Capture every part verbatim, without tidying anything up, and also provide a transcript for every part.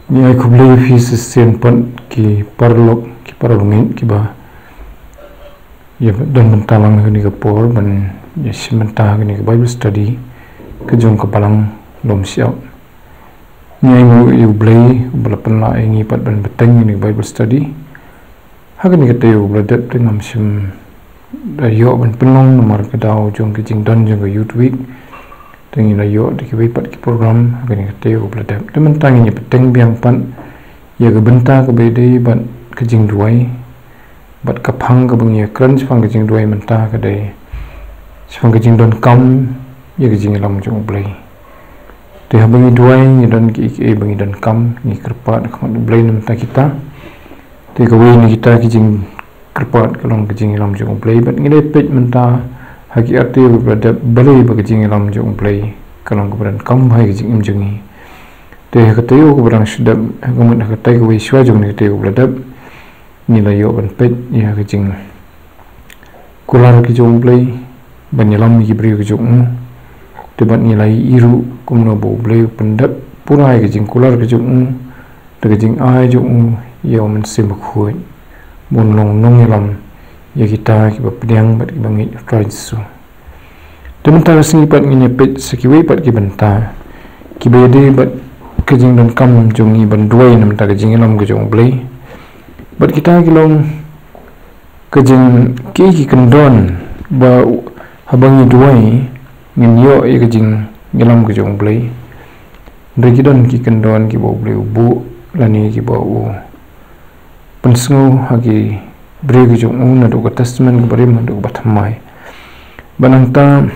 Ngi ai khublei ïa phi shisien pat ki paralok, ki parabangeit kiba ïa don bynta lang ha kane ka por ban ïa shim bynta ha kane ka Bible study ka jong ka Balang Lum Shyiap. Ngi ainguh ïa U Blei uba la pynlah ïa ngi pat ban bteng ïa kane ka Bible study. Ha kane ka taïew ba la dep te ngam shym da ïoh ban pynlong namar ka daw jong ka jingdon jong ka Youth Week. Te ngi la ïoh da kiwei pat ki program ha kane ka taïew ba la dep. Te mynta ngin ïa bteng biang pat ïa ka bynta kaba ïadei bad ka jingduwai. Bad ka phang kaba ngi ïa kren shaphang ka jingduwai mynta ka dei shaphang ka jingdonkam ïa ka jingïalam jong U Blei. Te haba ngi duwai ngi don kiei kiei ba ngi donkam, ngi kyrpad ha khmat U Blei na bynta kita. Te kawei na kita ki jingkyrpad ka long ka jingïalam jong U Blei, bad ngi la peit mynta ha ki ar taïew ba la dep balei ba ka jingïalam jong U Blei ka long kaba donkam ha ka jingim jong ngi. Te ha ka taïew kaba dang shu dep, ha ka mut ha katai kawei shuwa jong kane ka taïew ba la dep, ngi la ïoh ban peit ïa ka jingkular ka jong U Blei ban ïalam ïa ki briew ka jong U. Te bad ngi la ïohi ruh kumno ba U Blei u pyndep pura ïa ka jingkular ka jong U da ka jingai jong U ïa U Mynsiem Bakhuid, ba un long nongïalam ïa kita kiba pdiang bad kiba ngeit ha U Trai Jisu. Te mynta ka sngi pat ngin ïa peit sa kiwei pat ki bynta kiba ïadei bad ka jingdonkam jong ngi ban duwai na bynta ka jingïalam ka jong U Blei. Bad kita ki long ka jing, kiei ki kyndon ba haba ngi duwai ngin ïoh ïa ka jingïalam ka jong U Blei. Hynrei ki don ki kyndon kiba U Blei u buh lane kiba u pynsngew ha ki briew ki jong U naduh ka Testament kaba rim haduh kaba thymmai. Bad nangta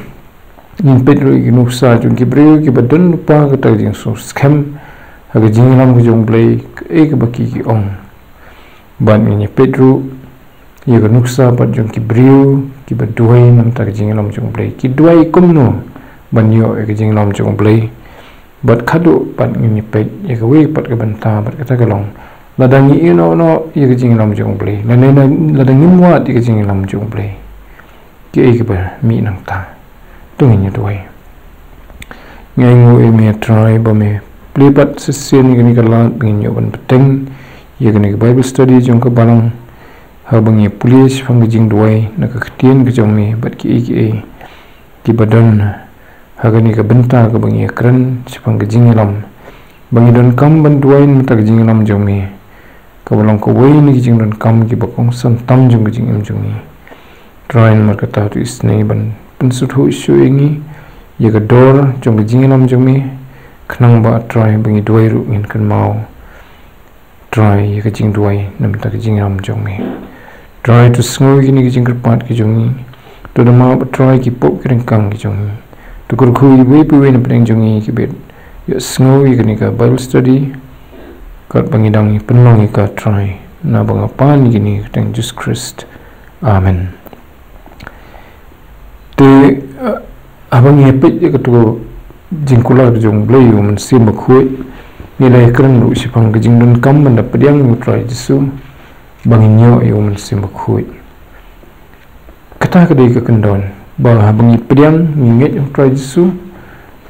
ngin peit ruh ïa ki nuksa jong ki briew kiba don lypa kata ka jingsngewskhem ha ka jingïalam ka jong U Blei, kaei kaba ki ki ong. Bad ngin ïa peit ruh ïa ka nuksa pat jong ki briew kiba duwai na bynta ka jingïalam jong U Blei, ki duwai kumno ban ïoh ïa ka jingïalam jong U Blei. Bad khadduh pat ngin ïa peit ïa kawei pat ka bynta, bad kata ka long, lada ngi ïehnoh noh ïa ka jingïalam jong U Blei, lane lada ngim wad ïa ka jingïalam jong U Blei, kiei kiba mih nangta. To ngin ïa duwai. Ngi ainguh ïa Me, A Trai, ba Me plie pat shisien ïa kane ka lad ba ngin ïoh ban bteng ïa kane ka Bible study jong ka Balang, haba ngi pule shaphang ka jingduwai na ka Ktien ka jong Me, bad kiei kiei kiba don ha kane ka bynta kaba ngi ïa kren shaphang ka jingïalam, ba ngi donkam ban duwai na bynta ka jingïalam jong Me, kaba long kawei na ki jingdonkam kiba kongsan tam jong ka jingim jong ngi. Trai, namar kata to isynei ban pynsngewthuh shuh ïa ngi ïa ka dor jong ka jingïalam jong Me, khnang ba, A Trai, ba ngi duwai ruh ngin kynmaw, Trai, ïa ka jingduwai na bynta ka jingïalam jong Me. Trai, to sngew ïa kine ki jingkyrpad ki jong ngi. To da map, Trai, ki pop ki ryngkang ki jong ngi. To kyrkhu ïa iwei pa iwei na pdeng jong ngi kiba ïohsngew ïa kane ka Bible study, katba ngi dang ïa pynlong ïa ka, Trai. Naba nga pan ïa kine ha ka kyrteng Jisu Khrist. Amen. Te, eh, haba ngi ïa peit ïa kato ka jingkular ka jong U Blei ïa U Mynsiem Bakhuid, ngi la ïa kren ruh shaphang ka jingdonkam ban da pdiang ïa U Trai Jisu ba ngin ïoh ïa U Mynsiem Bakhuid. Kata ka dei ka kyndon ba haba ngi pdiang, ngi ngeit ha U Trai Jisu,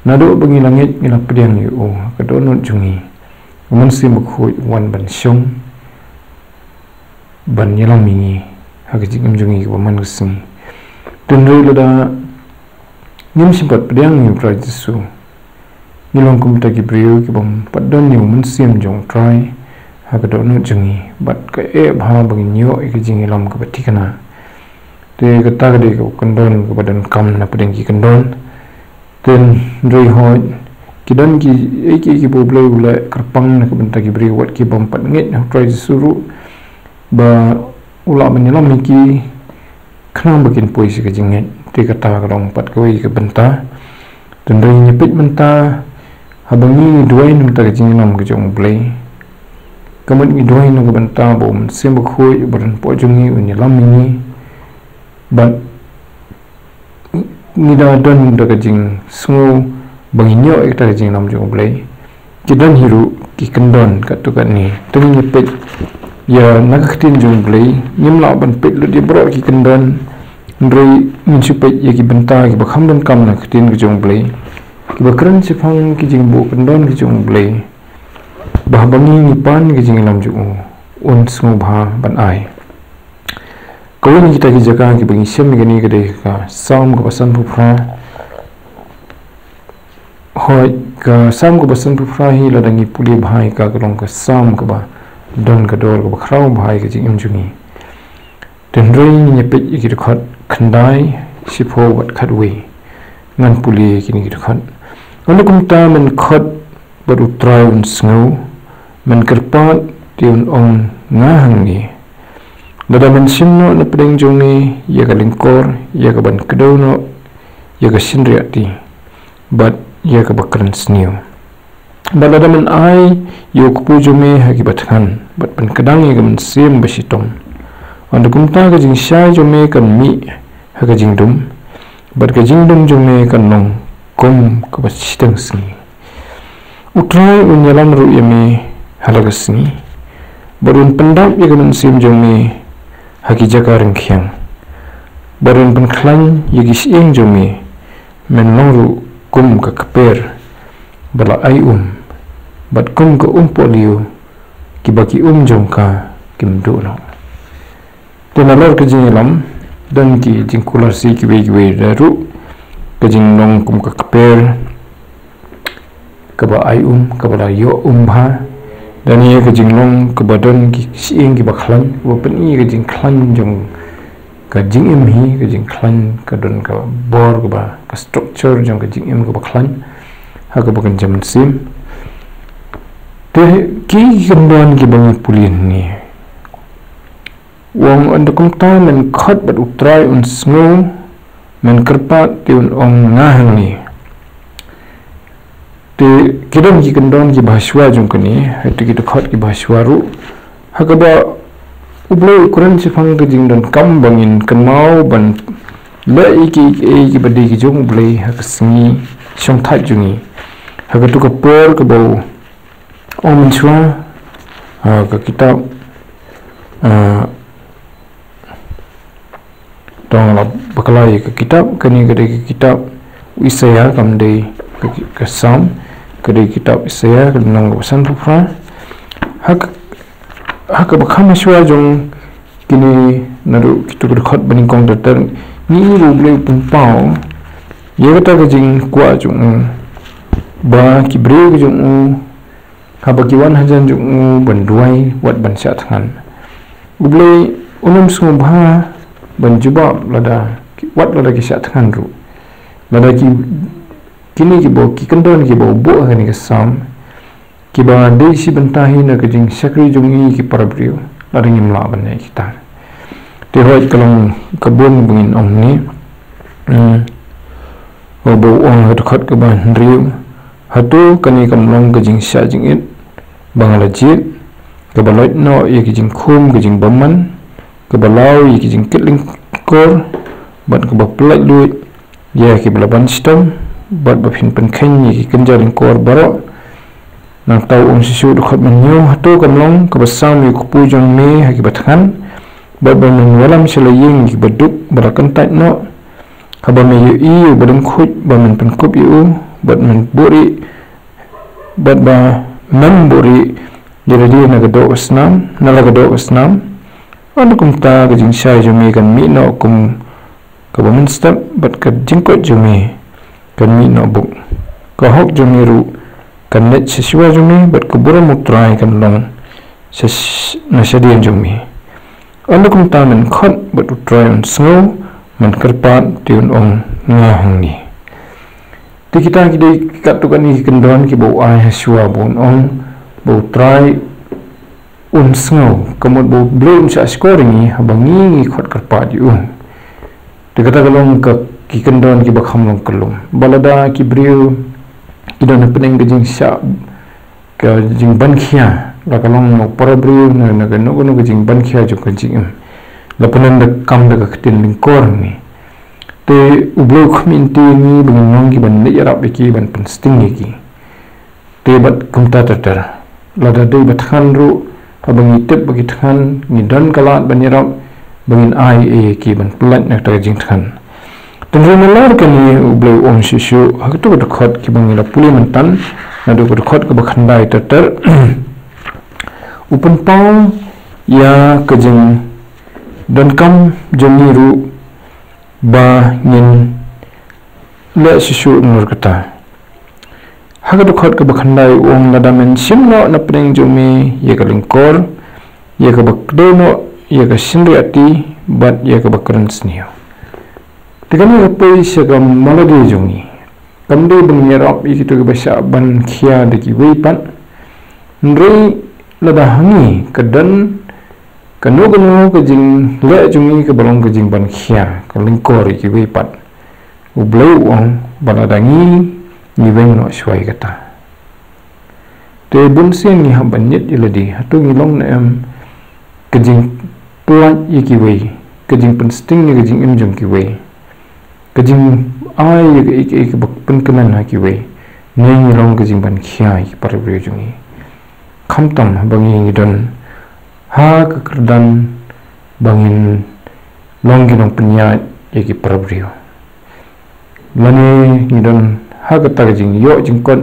naduh ba ngi la ngeit ngi la pdiang ïa U, ha ka dohnud jong ngi U Mynsiem Bakhuid u wan ban shong ban ïalam ïa ngi ha ka jingim jong ngi kaba man ka sngi. Te hynrei lada ngim shym pat pdiang ïa U Trai Jisu, ngi long kum kita ki briew ki bym pat don ïa U Mynsiem jong U Trai ha ka dohnud jong ngi, bad ka eh bha ba ngin ïoh ïa ka jingïalam kaba thikna. Te kata ka dei ka kyndon kaba donkam na pdeng ki kyndon. Te hynrei hooid, ki don kiei kiei kiba U Blei u leh kyrpang na ka bynta ki briew wat ki bym pat ngeit ha U Trai Jisu ruh, ba u lah ban ïalam ïa ki khnang ba kin poi sha ka jingngeit. Te kata ka long pat kawei ka bynta. Te hynrei ngi peit mynta, haba ngi duwai na bynta ka jingïalam ka jong U Blei, ka mut ngi duwai na ka bynta ba U Mynsiem Bakhuid uba don hapoh jong ngi un ïalam ïa ngi, bad ngi da don da ka jingsngew ba ngin ïoh ïa kata ka jingïalam jong U Blei. Ki don hi ruh ki kyndon katto katne. Te ngin ïa peit ïa na ka Ktien jong U Blei, ngim lah ban peit lut ïa baroh ki kyndon, hynrei ngin shu peit ïa ki bynta kiba kham donkam na ka Ktien ka jong U Blei, kiba kren shaphang ki jingbuh kyndon ki jong U Blei. Ba haba ngi ngi pan ka jingïalam jong u, un sngewbha ban ai. Kawei na kita ki jaka kiba ngi shem ïa kane ka dei ka Salm kaba sanphew phra. Hooid, ka Salm kaba sanphew phra hi lada ngi pule bha ïa ka, ka long ka Salm kaba don ka dor kaba khraw bha ïa ka jingim jong ngi. Te hynrei ngin ïa peit ïa ki dkhot khyndai, shiphew bad khatwei. Ngan pule ïa kine ki dkhot. Ynda kumta men khot bad U Trai un sngew, men kyrpad te un ong nga hangne. Lada men shim noh na pdeng jong me ïa ka lyngkor, ïa ka ban kdew noh ïa ka shynriahti, bad ïa kaba kren sniew. Bad lada men ai ïa u kpu jong me ha kiba thngan, bad pynkdang ïa ka mynsiem ba shitom, ynda kumta ka jingshai jong me kan mih ha ka jingdum, bad ka jingdum jong me kan long kum kaba shiteng sngi. U Trai un ïalam ruh ïa me ha la ka sngi, bad un pyndap ïa ka mynsiem jong me ha ki jaka ryngkhiang, bad un pynkhlaiñ ïa ki shyieng jong me. Men long ruh kum ka kper ba la ai um, bad kum ka umpohliew kiba ki um jong ka kim duh noh. Te nalor ka jingïalam, don ki jingkular shi kiwei kiwei, da ruh ka jinglong kum ka kper kaba ai um, kaba la ïoh um bha. Da ne ka jinglong kaba don ki shyieng kiba khlaiñ, kaba pyni ka jingkhlaiñ jong ka jingim hi, ka jingkhlaiñ ka don ka bor kaba, ka structure jong ka jingim kaba khlaiñ ha kaba kynja mynsiem. Te ki kyndon kiba ngi pule hangne. U ong, ynda kumta men khot bad U Trai un sngew, men kyrpad te un ong nga hangne. Te ki don ki kyndon kiba ha shuwa jong kane, ha kito ki dkhot kiba ha shuwa ruh, ha kaba U Blei u kren shaphang ka jingdonkam ba ngin kynmaw ban leh ïa ki, ïa kiba dei ki jong U Blei ha ka sngi shongthait jong ngi. Ha kato ka por kaba u ong mynshuwa, ha ka kitab, ah, To ngin ïa bakla ïa ka kitab, kane ka dei ka kitab u Isaïah, kam dei ka, ka Salm, ka dei kitab Isaïah, ka lynnong kaba sanphew phra. Ha ka, ha kaba kham shuwa jong kine, naduh kito ki dkhot ba nyngkong ter ter, ngi ïohi ba U Blei u pynpaw ïa kata ka jingkwah jong u, ba ki briew ki jong u, haba ki wan hajan jong u ban duwai wat ban shah thngan, U Blei un ym sngewbha ban jubab lada ki, wat lada ki shah thngan ruh. Lada ki, kine kiba, ki kyndon kiba u buh ha kane ka Salm, kiba dei shi bynta hi na ka jingshakri jong ngi ki para briew, lada ngim lah ban leh kita. Te hooid, ka long ka bun ba ngin ong ne. Hmm. Haba u ong ha ka dkhot kaba hynriew, hato kane kam long ka jingshah jingit ba nga la jied, kaba loit noh ïa ka jingkhum ka jingbymman, kaba law ïa ka jingkit lyngkor, bad kaba pyllait luid ïa kiba la ban shitom, bad ba phin pynkheiñ ïa ki kynja lyngkor baroh? Nangta u ong shuh shuh, dkhot hynñiew, hato kam long kaba sam ïa u kpu jong me ha kiba thngan, bad ba men wallam sha la ïing ïa kiba duk ba la kyntait noh? Haba me ïohi ïa u badem khuid ba men pynkup ïa u, bad men buhrieh, bad ba men buhrieh ïa lade na ka doh ka snam, na la ka doh ka snam. Ynda kumta ka jingshai jong me kan mih noh kum kaba mynstep, bad ka jingkoit jong me kan mih noh buk. Ka hok jong me ruh kan leit sha shuwa jong me, bad ka burom U Trai kan long sha sh-, na shadien jong me. Ynda kumta men khot bad U Trai un sngew, men kyrpad te un ong nga hangne. Te kita ki dei katto katne ki kyndon kiba u ai ha shuwa ba un ong ba U Trai un sngew, ka mut ba U Blei un shah shkor ïa ngi haba ngi ngi khot kyrpad ïa u. Te kata ka long ka, ki kyndon kiba kham long kyllum. Ba lada ki briew ki don hapdeng ka jingshah, ka jingban khia, la ka long na u para briew, na, na kano kano ka jingban khia jong ka jingim, la pyndonkam da ka ktien lyngkor ne, te U Blei u khmih lynti ïa ngi ba ngin long kiban leit ïarap ïa ki, ban pynsting ïa ki. Te bad kumta ter ter, lada dei ba thngan ruh, haba ngi tip ba ki thngan, ngi don ka lad ban ïarap, ba ngin ai ïa ki ban pyllait na kata ka jingthngan. Te hynrei nalor kane U Blei u ong shuh shuh ha kato ka dkhot kiba ngi la pule mynta, naduh ka dkhot kaba khyndai ter ter. U pynpaw ïa ka jingdonkam jong ngi ruh ba ngin leh shisha na kata. Ha ka dkhot kaba khyndai u ong, lada men shim noh na pdeng jong me ïa ka lyngkor, ïa kaba kdew noh, ïa ka shynriahti bad ïa kaba kren sniew. Te kane ka poi sha ka malade jong ngi. Kam dei ban ïarap ïa kito kiba shah ban khia da kiwei pat. Hynrei lada ha ngi ka don kano kano ka jingleh jong ngi kaba long ka jingban khia ka lyngkor ïa kiwei pat, U Blei u ong ba lada ngi ngi weng noh shuwa ïa kata. Te bun sien ngi hap ban ñiad ïa lade, hato ngi long ne em ka jingpynlait ïa kiwei, ka jingpynsting ïa ka jingim jong kiwei, ka jingai ïa ka, ïa ka, ïa ka ba pynkmen ha kiwei, ne ngi long ka jingban khia ïa ki para briew jong ngi. Khamtam haba ngi ngi don ha ka kyrdan ba ngin long ki nongpynïaid ïa ki para briew, lane ngi don ha kata ka jingïoh jingkot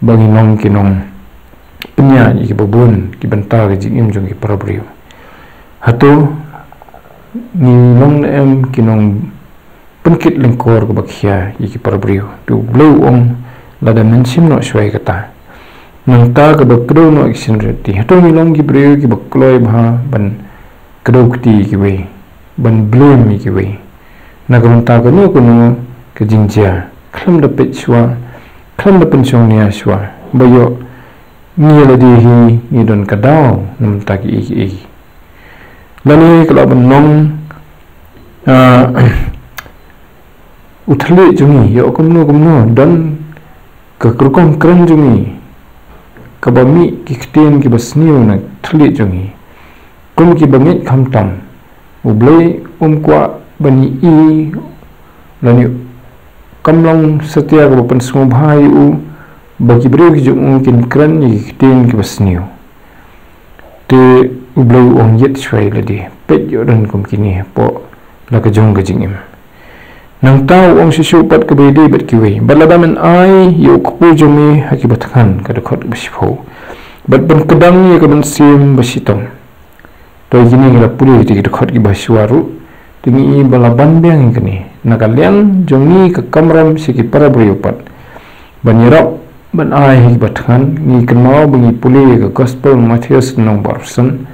ba ngin long ki nongpynïaid ïa kiba bun ki bynta ka jingim jong ki para briew. Hato ngi long ne em ki nongpynkit lyngkor kaba khia ïa ki para briew? Te U Blei u ong, lada men shim noh shuwa ïa kata, nangta kaba kdew noh ïa ki shynriahti, hato ngi long ki briew kiba kloi bha ban kdew kti ïa kiwei, ban blame ïa kiwei na ka bynta kano kano ka jingjia, khlem da peit shuwa, khlem da pynshongnia shuwa ba ïoh ngi lade hi ngi don ka daw na bynta kiei kiei? Lane ka lah ban long, ah, u thylliej jong ngi, ïoh kumno kumno, don ka rukom kren jong ngi kaba mih ki ktien kiba sniew na thylliej jong ngi, kum kiba ngeit khamtam. U Blei um kwah ban ïohi, lane kam long satia kaba pynsngewbha ïa u ba ki briew ki jong u kin kren ïa ki ktien kiba sniew. Te U Blei u ong, ïeit shuwa ïa lade, peit ïoh don kum kine hapoh la ka jong ka jingim. Nangta u ong, shisha pat kaba ïadei bad kiwei, bad lada men ai ïa u kpu jong me ha kiba thngan, ka dkhot kaba shiphew, bad pynkdang ïa ka mynsiem bashitom. To ïa kine ngi la pule ïa ki dkhot kiba shuwa ruh, te ngi i ba la ban biang ïa kane na ka liang jong ngi ka kamram sha ki para briew pat, ban ïarap ban ai ha kiba thngan. Ngi kynmaw ba ngi pule ïa ka Gospel Mathaios lynnong ba arphew san,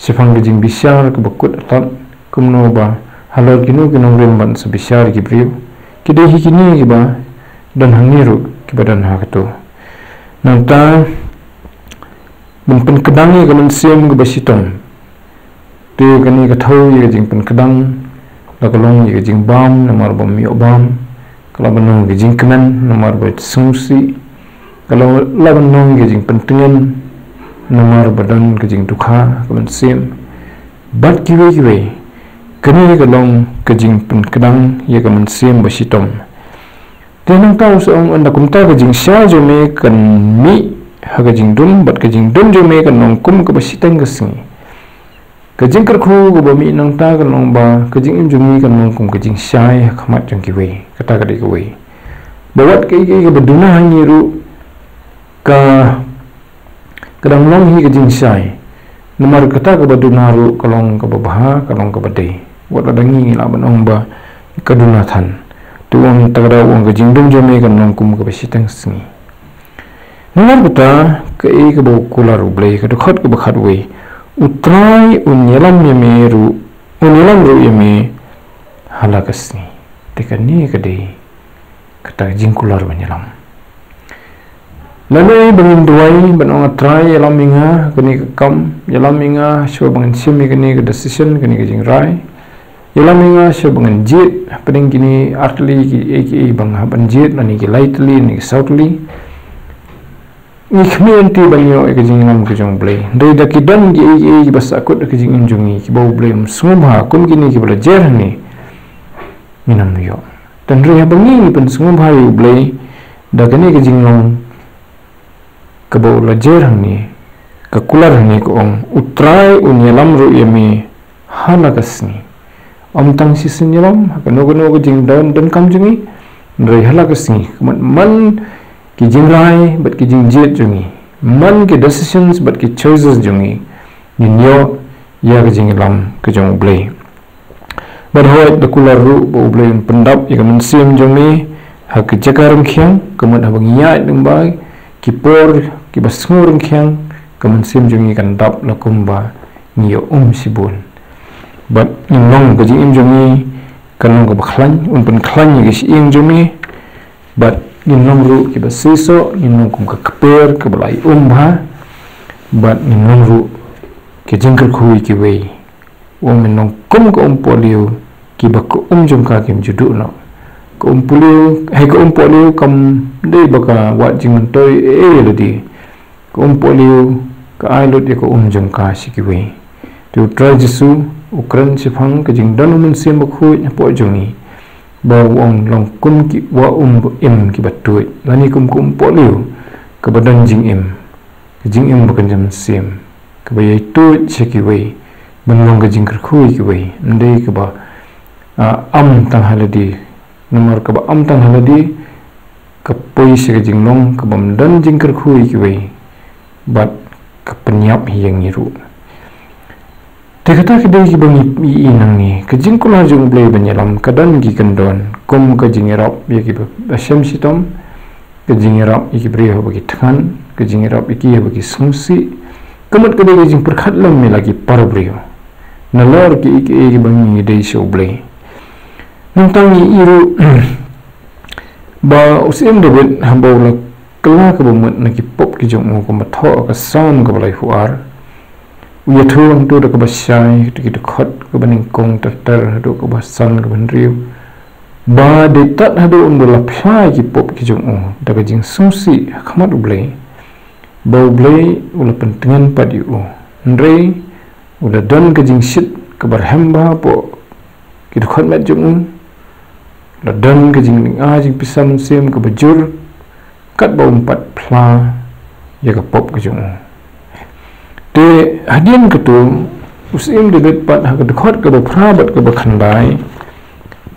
shaphang ka jingbishar kaba kut tlot, kumno ba halor kino ki nongrim ban sa bishar ïa ki briew. Ki dei hi kine kiba don hangne ruh kiba don ha kato. Nangta ban pynkdang ïa ka mynsiem kaba shitom. Te kane ka thew ïa ka jingpynkdang, la ka long ïa ka jingbam namar bym ïoh bam, ka lah ban long ka jingkmen namar ba sngewsih, ka lah, lah ban long ka jingpyntngen namar ba don ka jingdukha ka mynsiem, bad kiwei kiwei. Kane ka long ka jingpynkdang ïa ka mynsiem bashitom. Te nangta u sa ong, ynda kumta ka jingshai jong me kan mih ha ka jingdum, bad ka jingdum jong me kan long kum kaba shiteng ka sngi. Ka jingkyrkhu kaba mih nangta kan long ba ka jingim jong me kan long kum ka jingshai ha khmat jong kiwei. Kata ka dei kawei. Ba wat kaei kaei kaba duna ha ngi ruh ka ka dang long hi ka jingshai. Namar kata kaba duna ruh ka long kaba bha, ka long kaba dei. Wat lada ngi ngi lah ban ong ba ka duna than. Te u ong, ta ka daw u ong, ka jingdum jong me kan long kum kaba shiteng sngi. Namar kata kaei kaba u kular U Blei, ka dkhot kaba khatwei, U Trai un ïalam ïa me ruh, un ïalam ruh ïa me ha la ka sngi. Te kane ka dei kata ka jingkular ban ïalam. Lane ba ngin duwai ban ong, A Trai, ïalam ïa nga ha kane ka kam, ïalam ïa nga shuwa ba ngan shim ïa kane ka decision, kane ka jingrai. Ïalam ïa nga shuwa ba ngan jied hapdeng kine artylli kiei kiei ba nga hap ban jied, lane ki laitylli, lane ki sawtylli. Ngi khmih lynti ban ïoh ïa ka jingïalam ka jong U Blei. Hynrei da ki don kiei kiei kiba sahkut ha ka jingim jong ngi, kiba U Blei um sngewbha, kum kine kiba la jer hangne, ngin ym ïoh. Te hynrei haba ngi ngi pynsngewbha ïa U Blei da kane ka jinglong kaba u la jer hangne, ka kular hangne ka ong, U Trai un ïalam ruh ïa me ha la ka sngi. Ym tang shisien ïalam ha kano kano ka jingdon donkam jong ngi, hynrei ha la ka sngi, ka mut man ki jingrai bad ki jingjied jong ngi, man ki decisions bad ki choices jong ngi, ngin ïoh ïa ka jingïalam ka jong U Blei. Bad hooid, da kular ruh ba U Blei un pyndap ïa ka mynsiem jong ngi ha ka jaka rngkhiang, ka mut haba ngi ïaid lyngba ki por kiba sngew rngkhiang, ka mynsiem jong ngi kan dap la kumba ngi ïa um shibun. Bad ngin long, ka jingim jong ngi kan long kaba khlaiñ, un pynkhlaiñ ïa ka shyieng jong ngi. Bad ngin long ruh kiba seisoh, ngin long kum ka kper kaba la ïa um bha. Bad ngin long ruh ki jingkyrkhu ïa kiwei. U ong, men long kum ka umpohliew, kiba ka um jong ka kim ju duh noh. Ka umpohliew, hei, ka umpohliew kam dei ba ka wad jingmyntoi ei ei ïa lade. Ka umpohliew ka ai lut ïa ka um jong ka sha kiwei. Te U Trai Jisu u kren shaphang ka jingdon U Mynsiem Bakhuid hapoh jong ngi, ba u ong, long kum ki wa um ba im kiba tuid, lane kum ka umpohliew kaba don jingim, ka jingim ba kynja mynsiem, kaba ïai tuid sha kiwei ban long ka jingkyrkhu ïa kiwei, ym dei kaba, ah, am tang ha lade. Namar kaba am tang ha lade ka poi sha ka jinglong kaba ym don jingkyrkhu ïa kiwei, bad ka pynïap hi ïa ngi ruh. Te kata ki dei kiba ngi ïohi nangne, ka jingkular jong U Blei ban ïalam ka don ki kyndon, kum ka jingïarap ïa kiba shem shitom, ka jingïarap ïa ki briew haba ki thngan, ka jingïarap ïa ki haba ki sngewsih. Ka mut ka dei ka jingpyrkhat lem ïa la ki para briew nalor kiei kiei kiba ngi dei sha U Blei. Nangta ngi ïohi ruh ba u Syiem David, haba u la kylla kaba mut na ki pop ki jong u, kumba thoh ha ka Salm kaba laiphew ar, u ïathuh hangto da kaba shai, kata ki dkhot kaba nyngkong ter ter haduh kaba san, kaba hynriew, ba dei tad haduh un da la phla ïa ki pop ki jong u da ka jingsngewsih ha khmat U Blei, ba U Blei u la pyntngen pat ïa u. Hynrei u la don ka jingshit kaba rhem bha hapoh ki dkhot met jong u, la don ka jinglynga jingpisa mynsiem kaba jur, katba um pat phla ïa ka pop ka jong u. Te hadien kato, u Syiem David pat ha ka dkhot kaba phra bad kaba khyndai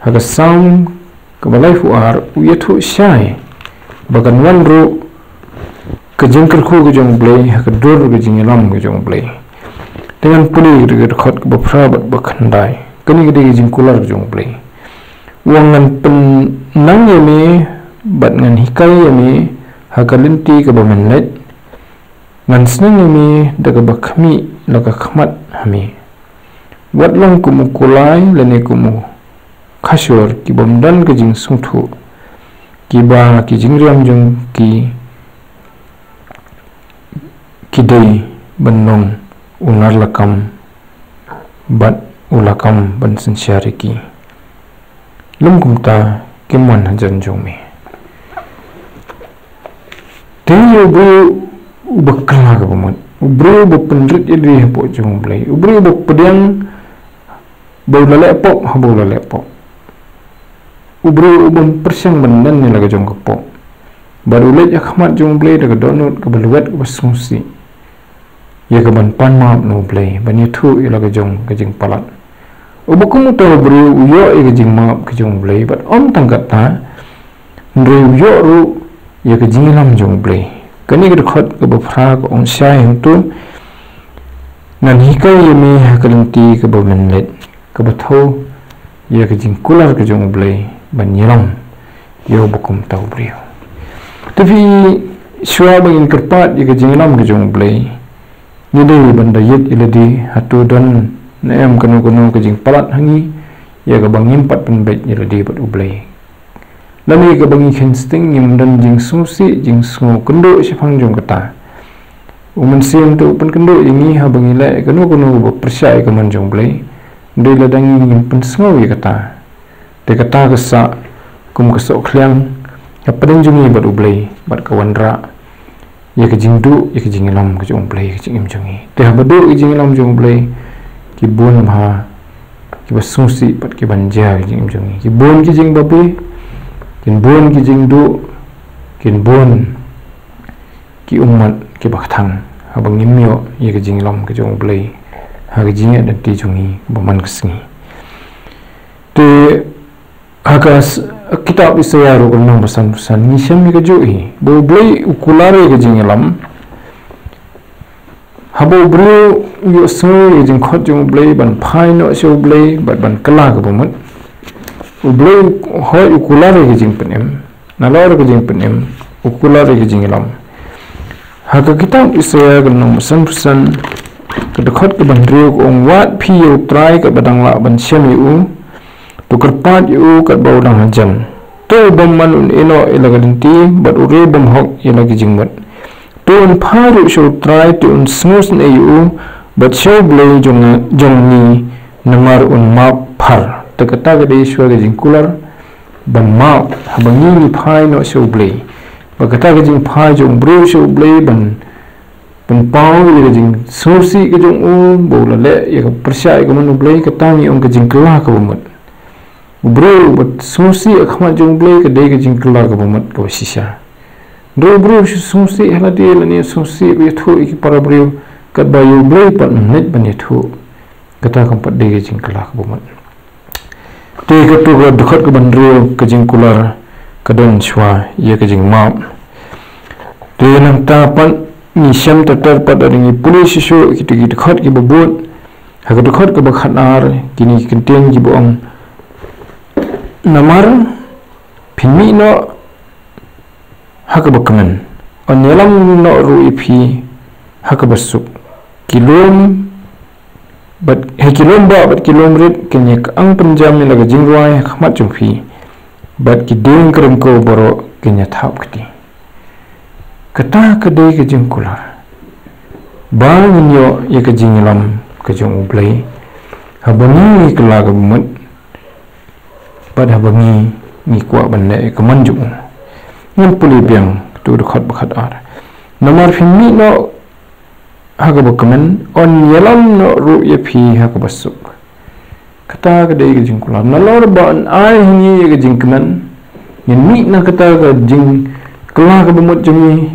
ha ka Salm kaba laiphew ar, u ïathuh shai ba kan wan ruh ka jingkyrkhu ka jong U Blei ha ka dur ka jingïalam ka jong U Blei. Te ngan pule ka dkhot kaba phra bad ba khyndai. Kane ka dei ka jingkular ka jong U Blei. U ong, ngan pynnang ïa me bad ngan hikai ïa me ha ka lynti kaba men leit. Ngan sneng ïa me da kaba khmih la ka khmat ha me. Wat long kum u kulai lane kum u khashor, kibym don ka jingsngewthuh, kiba ki jingriam jong ki ki dei ban long u nar lakam bad u lakam ban synshar ïa ki. Lym kumta kim wan hajan jong me. Te ïa u briew uba kylla kaba mut, u briew uba pynrit ïa lade hapoh jong U Blei, u briew uba pdiang ba u la leh pop haba u la leh pop, u briew ubym pyrshang ban nen ïa la ka jong ka pop, bad u leit ha khmat jong U Blei da ka dohnud kaba lwet kaba sngewsih, ïa kaban pan map na U Blei, ban ïathuh ïa la ka jong ka jingpalat. Uba kum uta u briew u ïoh ïa ka jingmap ka jong U Blei, bad ym tang katta, hynrei u ïoh ruh ïa ka jingïalam jong U Blei. Kane ka dkhot kaba phra ka ong shai hangto, ngan hikai ïa me ha ka lynti kaba men leit, kaba thew ïa ka jingkular ka jong U Blei ban ïalam ïa uba kum uta u briew. Te phi, shuwa ba ngin kyrpad ïa ka jingïalam ka jong U Blei, ngi dei ban da ïeit ïa lade, hato don ne em kano kano ka jingpalat ha ngi, ïa kaba ngim pat pynbeit ïa lade bad U Blei. Lane kaba ngi kheiñ sting, ngim don jingsngewsih, jingsngew kynduh shaphang jong kata. U Mynsiem te u pynkynduh ïa ngi haba ngi leh kano kano ba pyrshah ïa ka mon jong U Blei. Hynrei lada ngi ngim pynsngew ïa kata, te kata ka sah kum ka sohkhliang hapdeng jong ngi bad U Blei, bad ka wanrah ïa ka jingduh ïa ka jingïalam ka jong U Blei ha ka jingim jong ngi. Te haba duh ïa ka jingïalam jong U Blei, ki bun bha kiba sngewsih bad kiban jia ha ka jingim jong ngi. Ki bun ki jingbabe, kin bun ki jingduh, kin bun ki ummat kiba kthang haba ngim ïoh ïa ka jingïalam ka jong U Blei ha ka jingïaid lynti jong ngi ba man ka sngi. Te ha ka s-, kitab Isaïah ruh ka lynnong ba sanphew san ngi shem ïa kajuh hi, ba U Blei u kular ïa ka jingïalam Haba u briew u ïohsngew ïa ka jingkhot jong u Blei ban phai noh sha u Blei bad ban kylla ka bamut, u Blei u hoi, u kular ïa ka jingpynim. Nalor ka jingpynim, u kular ïa ka jingïalam. Ha ka kitab Isaïah ka lynnong ba san phew san, ka dkhot kaba hynriew ka ong, wad phi ïa u Trai katba dang lah ban shem ïa u, to kyrpad ïa u katba u dang hajan. To u bymman un ïehnoh ïa la ka lynti, bad u riewbymhok ïa la ki jingmut. To un phai ruh sha u Trai, to un sngewsynei ïa u, bad sha u Blei jong, jong ngi, namar un map phar. Te kata ka dei shuwa ka jingkular ban map, haba ngi ngi phai noh sha u Blei. Ba kata ka jingphai jong u briew sha u Blei ban, ban pynpaw ïa ka jingsngewsih ka jong u, ba u la leh ïa ka pyrshah ïa ka mon u Blei, kata ngi ong ka jingkylla ka bamut. U briew ba sngewsih ha khmat jong u Blei ka dei ka jingkylla ka bamut kaba shisha. Hynrei u briew shu sngewsih ha lade lane sngewsih ba ïathuh ïa ki para briew, katba ïa u Blei pat ym leit ban ïathuh. Kata kam pat dei ka jingkylla ka bamut. Te kato ka dkhot kaba hynriew ka jingkular ka don shuwa ïa ka jingmap. Te nangta pat ngi shem ter ter pat lada ngi pule shuh shuh kita ki dkhot kiba bud. Ha ka dkhot kaba khatar kine ki kyntien kiba ong, namar phin mih noh ha kaba kmen, yn ïalam noh ruh ïa phi ha kaba suk. Ki lum bad, ha ki lum bah bad ki lum rit kin ïa kyang pynjam ïa la ka jingrwai ha khmat jong phi, bad ki dieng ka ryngkew baroh kin ïa thap kti. Kata ka dei ka jingkular ba ngin ïoh ïa ka jingïalam ka jong u Blei, haba ngi ngi kylla ka bamut, bad haba ngi ngi kwah ban leh ïa ka mon jong u. Ngan pule biang kato ka dkhot ba khatar. Namar phin mih noh ha kaba kmen, yn ïalam noh ruh ïa phi ha kaba suk. Kata ka dei ka jingkular. Nalor ba yn ai ha ngi ïa ka jingkmen, ngin mih na kata ka jingkylla ka bamut jong ngi,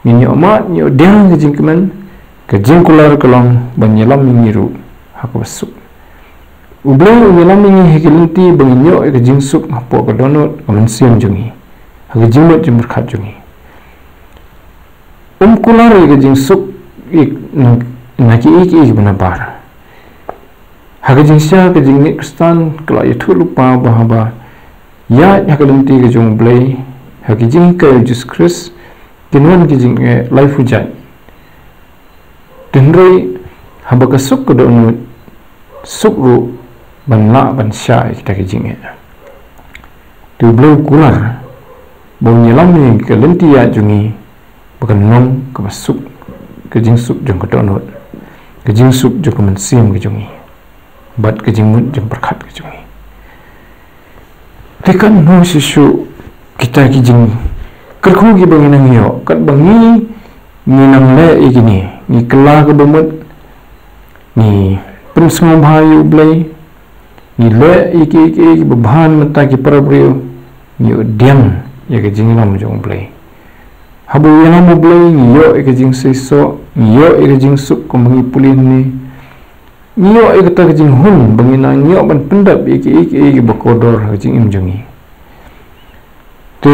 ngin ïoh mad, ngin ïoh diang ka jingkmen, ka jingkular ka long ban ïalam ïa ngi ruh ha kaba suk. U Blei un ïalam ïa ngi ha ki lynti ba ngin ïoh ïa ka jingsuk hapoh ka dohnud ka mynsiem jong ngi, ha ka jingmut jingpyrkhat jong ngi. Um kular ïa ka jingsuk ïa, na, na kiei kiei kiba nabar. Ha ka jingshisha ka jingngeit Khristan ka la ïathuh lypa ba haba ïaid ha ka lynti ka jong u Blei, ha ki jinghikai u Jisu Khrist, kin wan ki jingeh laiphew jait. Hynrei haba ka suk ka dohnud, suk ruh ban lah ban shah ïa kita ki jingeh. Te u Blei u kular ba un ïalam ïa ka lynti ïaid jong ngi ba kan long kaba suk, ka jingsuk jong ka dohnud, ka jingsuk jong ka mynsiem ka jong ngi, bad ka jingmut jingpyrkhat ka jong ngi. Te katno shisha kita ki jingkyrkhu kiba ngi nang ïoh, katba ngi ngi nang leh ïa kine, ngi kylla ka bamut, ngi pynsngewbha ïa u Blei, ngi leh ïa kiei kiei kiba bha na ka bynta ki para briew, ngi ïoh diang ïa ka jingïalam jong u Blei. Haba u ïalam u Blei ngi ïoh ïa ka jingseisoh, ngi ïoh ïa ka jingsuk kumba ngi pule hangne. Ngi ïoh ïa kata ka jinghun ba ngi nang ïoh ban pyndep ïa kiei kiei kiba kordor ha ka jingim jong ngi. Te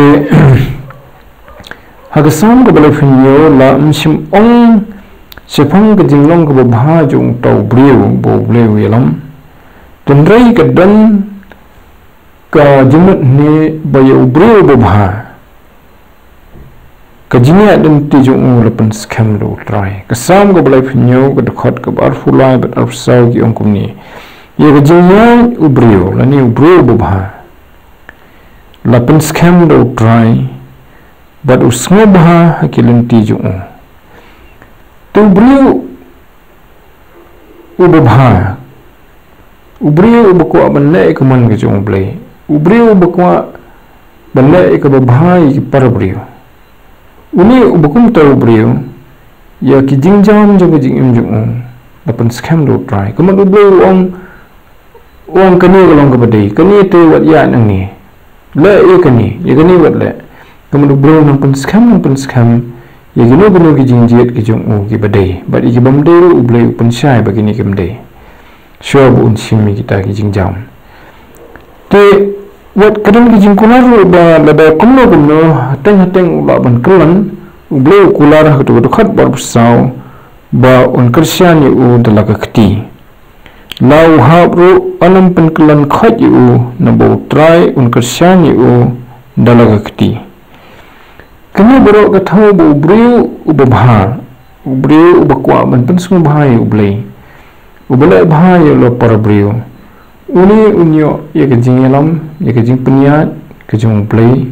ha ka Salm kaba laiphew hynñiew la ym shym ong shaphang ka jinglong kaba bha jong uta u briew ba u Blei u ïalam. Hynrei ka don ka jingmut hangne ba ïa u briew babha ka jingïaid lynti jong u la pynskhem da u Trai. Ka Salm kaba laiphew hynñiew ka dkhot kaba arphew lai bad arphew saw ki ong kumne. Ïa ka jingïaid u briew lane u briew babha la pynskhem da u Trai bad u sngewbha ha ki lynti jong u. Te u briew uba bha, u briew uba kwah ban leh ïa ka mon ka jong u Blei, u briew uba kwah ban leh ïa kaba bha ïa ki para briew. Une uba kumta u briew, ïa ki jingjam jong ka jingim jong u la pynskhem da u Trai. Ka mut u Blei u ong, u ong kane ka long kaba dei, kane te wat ïa nangne. Leh ïa kane, ïa kane wat leh. Ka mut u Blei u nang pynskhem, nang pynskhem ïa kino kino ki jingjied ki jong u kiba dei. Bad ïa ki bym dei ruh u Blei u pynshai ba kine kim dei. Shuwa ba un shim ïa kita ki jingjam. Te wat ka don ki jingkular ruh ba lada kumno kumno, hateng hateng u lah ban kylla, u Blei u kular ha kato ka dkhot ba arphew saw ba un kyrshan ïa u da la ka kti. La u hap ruh un ym pynkyllon khoit ïa u, naba U Trai un kyrshan ïa u da la ka kti. Kane baroh ka thew ba u briew uba bha, u briew uba kwah ban pynsngewbha ïa U Blei, uba leh bha ïa la para briew, une un ïoh ïa ka jingïalam, ïa ka jingpynïaid ka jong U Blei,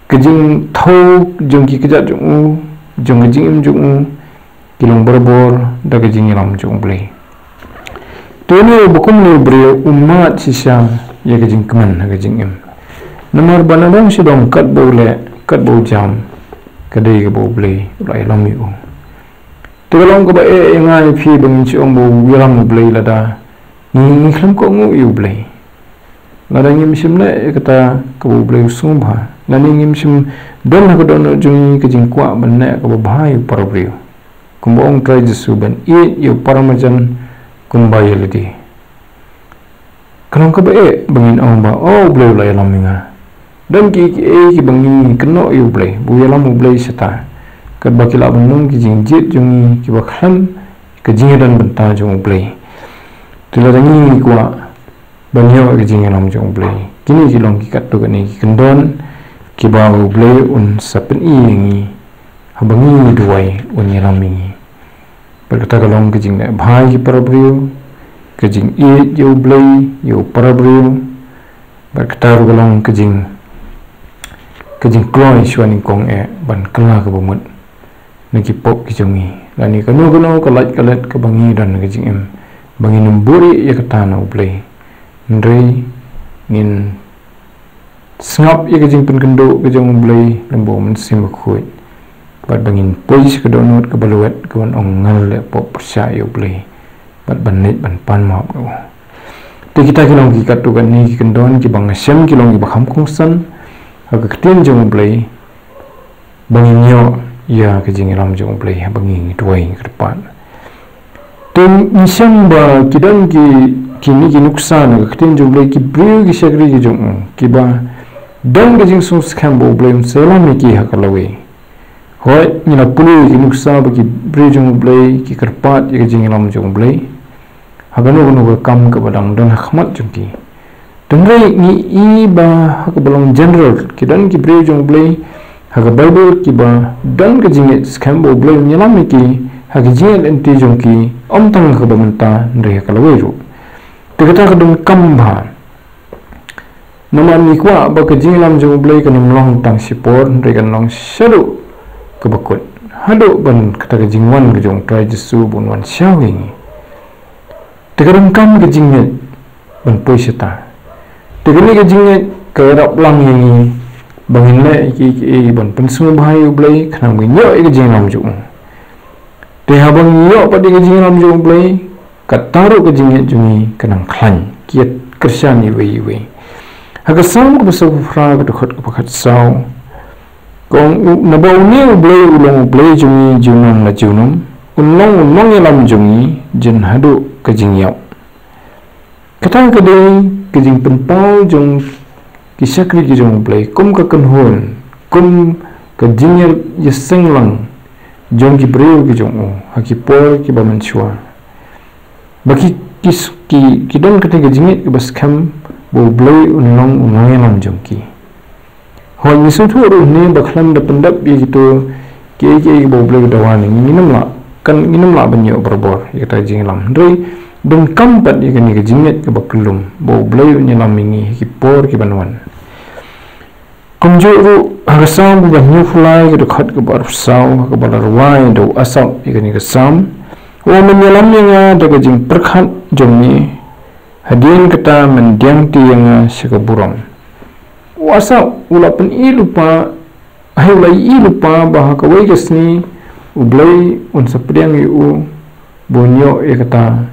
ka jingthew jong ki kjat jong u, jong ka jingim jong u, ki long barabor da ka jingïalam jong U Blei. Te une uba kumne u briew u mad shisha ïa ka jingkmen ha ka jingim. Namar ba nadong shadong katba u leh, katba u jam, ka dei kaba U Blei u la ïalam ïa u. Te ka long kaba eh ïa nga ïa phi ba ngin shu ong ba u ïalam U Blei lada ngi, ngi khlem kohnguh ïa U Blei. Lada ngim shym leh ïa kata kaba U Blei u sngewbha, lane ngim shym don ha ka dohnud jong ngi ka jingkwah ban leh kaba bha ïa u para briew, kumba ong Trai Jisu, ban ïeit ïa u para marjan kumba ïa lade. Ka long kaba eh ba ngin ong ba, o, U Blei u la ïalam ïa nga. Don ki, kiei kiba ngi kynnoh ïa U Blei, ba u ïalam U Blei shata, katba ki lah ban long ki jingjied jong ngi kiba khlem ka jingïadon bynta jong U Blei. Te lada ngi, ngi kwah ban ïoh ka jingïalam jong U Blei, kine ki long ki katto katne ki kyndon kiba U Blei un sa pyni ïa ngi haba ngi duwai un ïalam ïa ngi. Bad kata ka long ka jingleh bha ïa ki para briew, ka jingïeit ïa U Blei, ïa u para briew. Bad kata ruh ka long ka jing, ka jingkloi shuwa nyngkong eh ban kylla kaba mut na ki pop ki jong ngi, lane kano kano ka lait ka let kaba ngi don ha ka jingim, ba ngin ym buhrieh ïa kata na U Blei. Hynrei ngin sngap ïa ka jingpynkynduh ka jong U Blei lem bad U Mynsiem Bakhuid, bad ba ngin poi sha ka dohnud kaba lwet, kaban ong, nga la leh pop pyrshah ïa U Blei, bad ban leit ban pan map na u. Te kita ki long ki katto katne ki kyndon kiba nga shem ki long kiba kham kongsan ha ka ktien jong U Blei, ba ngin ïoh ïa ka jingïalam jong U Blei haba ngi duwai, ngi kyrpad. Te ngi shem ba ki don ki, kine ki nuksa na ka ktien jong U Blei, ki briew ki shakri ki jong u, kiba don ka jingsngewskhem ba U Blei un sa ïalam ïa ki ha ka lawei. Hooid, ngi la pule ïa ki nuksa ba ki briew jong U Blei ki kyrpad ïa ka jingïalam jong U Blei ha kano kano ka kam kaba dang don ha khmat jong ki. Hynrei ngi i ba ha kaba long general, ki don ki briew jong U Blei ha ka Baibl kiba don ka jingngeit skhem ba U Blei un ïalam ïa ki ha ka jingïaid lynti jong ki, ym tang ha kaba mynta hynrei ha ka lawei ruh. Te kata ka donkam bha. Namar ngi kwah ba ka jingïalam jong U Blei kan ym long tang shipor, hynrei kan long shaduh kaba kut, haduh ban kata ka jingwan ka jong U Trai Jisu ba un wan shaw ïa ngi. Te ka donkam ka jingngeit ban poi shata. Te kane ka jingngeit ka ïarap lang ïa ngi ba ngin leh kiei kiei ban pynsngewbha ïa U Blei, khnang ba ngin ïoh ïa ka jingïalam jong u. Te haba ngi ïoh pat ïa ka jingïalam jong U Blei, kata ruh ka jingngeit jong ngi ka nang khlaiñ, ki ïa kyrshan iwei iwei. Ha ka Salm kaba sawphew phra, ka dkhot kaba khatsaw, ka ong, u, naba une U Blei u long U Blei jong ngi junom la junom, un long u nongïalam jong ngi jin haduh ka jingïap. Kata ka dei ka jingpynpaw jong ki shakri ki jong U Blei kum ka kynhun, kum ka jingïaseng lang jong ki briew ki jong u ha ki por kiba mynshuwa, ba ki, ki, ki, ki don kata ka jingngeit kaba skhem ba U Blei un long u nongïalam jong ki. Hooid, ngi sngewthuh ruh ne ba khlem da pyndep ïa kito kiei kiei ba U Blei u dawa ne, ngim lah, kan, ngim lah ban ïoh barabor ïa kata ka jingïalam. Hynrei donkam pat ïa kane ka jingngeit kaba kyllum ba U Blei un ïalam ïa ngi ha ki por ki ban wan. Kumjuh ruh ha ka Salm kaba hynñiewphew lai, ka dkhot kaba arphew saw, ha kaba la rwai da u Asaph ïa kane ka Salm, u ong, men ïalam ïa nga da ka jingpyrkhat jong me, hadien kata men diang te ïa nga sha ka burom. U Asaph u la pyni lypa, hai, u la ïohi lypa ba ha kawei ka sngi U Blei un sa pdiang ïa u ba un ïoh ïa kata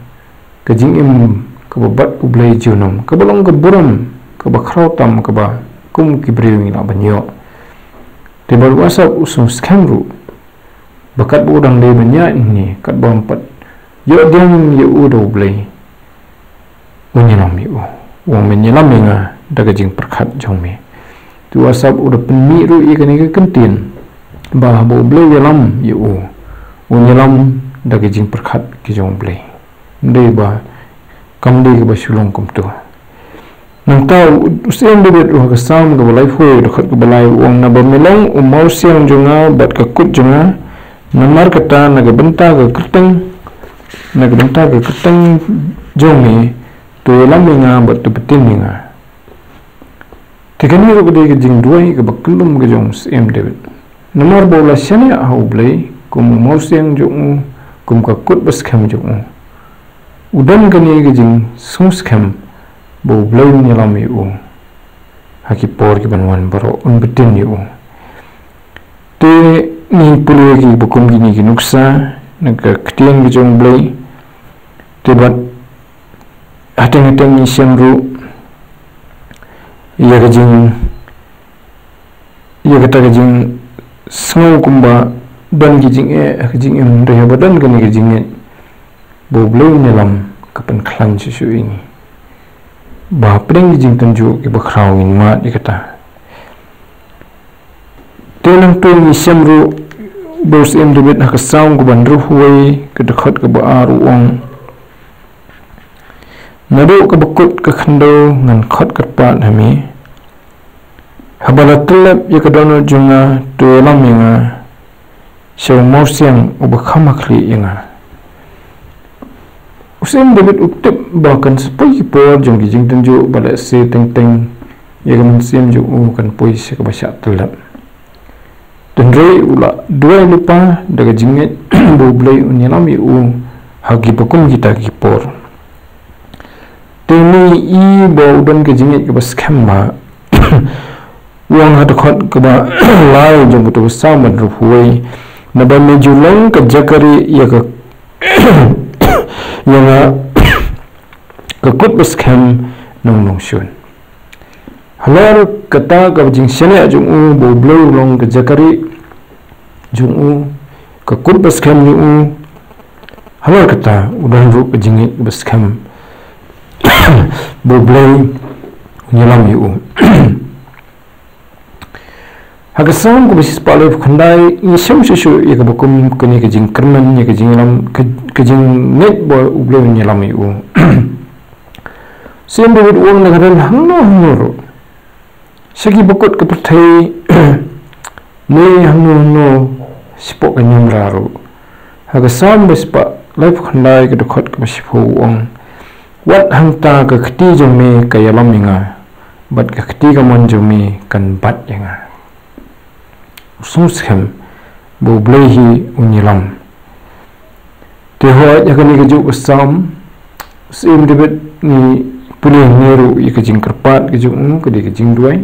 ka jingim kaba bad U Blei junom, kaba long ka burom kaba khraw tam, kaba kum ki briew ngim lah ban ïoh. Te bad u Asaph u sngewskhem ruh ba katba u dang dei ban ïaid hangne, katba ym pat ïoh diang ïa u da U Blei, un ïalam ïa u. U ong, men ïalam ïa nga da ka jingpyrkhat jong me. Te u Asaph u da pynmih ruh ïa kane ka kyntien ba haba U Blei u ïalam ïa u, Un ïalam da ka jingpyrkhat ka jong U Blei. Ym dei ba kam dei kaba shu long kumto. Nangta u, u Syiem David u ha ka Salm kaba laiphew, dkhot kaba lai u ong, naba me long u mawsiang jong nga bad ka kut jong nga, namar kata na ka bynta ka kyrteng, na ka bynta ka kyrteng jong me, to ïalam ïa nga bad to btin ïa nga. Te kane ruh ka dei ka jingduwai kaba kyllum ka jong u Syiem David. Namar ba u la shaniah ha U Blei kum u mawsiang jong u, kum ka kut ba skhem jong u, u don kane ka jingsngewskhem ba U Blei un ïalam ïa u ha ki por kiban wan baroh, un btin ïa u. Te ngi pule kiba kum kine ki nuksa na ka ktien ka jong U Blei. Te bad hateng hateng ngi shem ruh ïa ka jing, ïa kata ka jingsngew kumba don ki jingeh ha ka jingim, hynrei haba don kane ka jingngeit ba U Blei un ïalam, ka pynkhlaiñ shuh shuh ïa ngi. Ba hapdeng ki jingtynjuh kiba khraw ngin mad ïa kata. Te nangta ngi shem ruh ba u Syiem David ha ka Salm kaba hynriewphew wei, ka dkhot kaba ar u ong, naduh kaba kut ka khyndew ngan khot kyrpad ha me. Haba la tyllep ïa ka dohnud jong nga, to ïalam ïa nga sha u mawsiang uba kham ha khlieh ïa nga. U Syiem David u tip ba kan sa poi ki por jong ki jingtynjuh, ba lehse teng teng ïa ka mynsiem jong u kan poi sha kaba shah tyllep. Hynrei u la duwai lypa da ka jingngeit ba U Blei un ïalam ïa u ha kiba kum kita ki por. Te ngi i ba u don ka jingngeit kaba skhem ba u ong ha dkhot kaba lai jong kato ka Salm hynriewphew wei, naba me ju long ka jaka rieh ïa ka, ïa nga, ka kut ba skhem nong nongshun. Halor kata ka jingshaniah jong u ba U Blei u long ka jaka rieh jong u, ka kut ba skhem jong u, halor kata u don ruh ka jingngeit ba skhem ba U Blei un ïalam ïa u. Ha ka Salm kaba shispah laiphew khyndai ngi shem shuh shuh ïa kaba kum kane ka jingkyrmen, ïa ka jingïalam, ka, ka jingngeit ba U Blei un ïalam ïa u. Syiem David u ong, na ka don hangno hangno ruh, sha ki ba kut ka pyrthei, ne hangno hangno shapoh ka niamra ruh. Ha ka Salm ba shispah laiphew khyndai, ka dkhot kaba shiphew u ong, wat hangta ka kti jong me ka ïalam ïa nga, bad ka kti kamon jong me kan bat ïa nga. U sngewskhem ba U Blei hi un ïalam. Te hooid, ha kane kajuh ka Salm, u Syiem David ngi pule hangne ruh ïa ka jingkyrpad ka jong u, ka dei ka jingduwai.